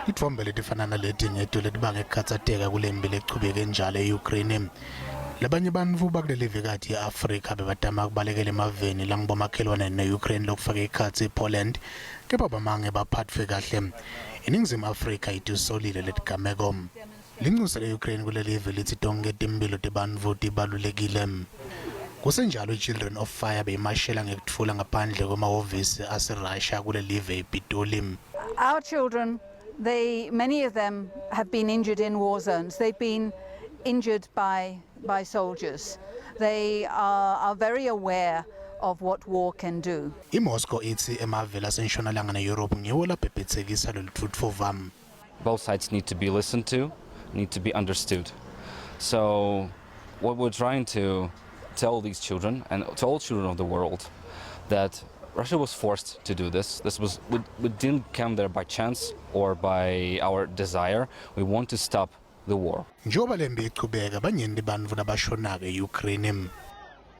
Titfombe letifana naleti ngeto letibanga kukhatsateka kulempi lechubeke njalo e-Ukraine. Labanye bantfu bakuleli vekati ye-Afrika bebatama kubalekela emaveni langubomakhelwane ne-Ukraine, lokufaka ekhatsi iPoland, kepha bamange baphatfwe kahle. INingizimu Afrika itisolile letigameko. Lincusa le-Ukraine kulelive litsi tonkhe timphilo tebantfu tibalulekile. Kusenjalo, i-Children of Fire beyimashela ngekutfula ngaphandle kwemahhovisi aseRussia kulelive ePitoli. Our children, many of them have been injured in war zones. They've been injured by soldiers. They are very aware of what war can do. IMoscow itsi emave lasentshonalanga ne-Europe ngiwo labhebhethsekisa lolutfutfuva. Both sides need to be listened to, need to be understood. So, what we're trying to tell these children and to all children of the world, that Russia was forced to do this. This was we didn't come there by chance or by our desire. We want to stop the war. Njengoba lempi ichubeka, banyenti bantfu labashonako e-Ukraine.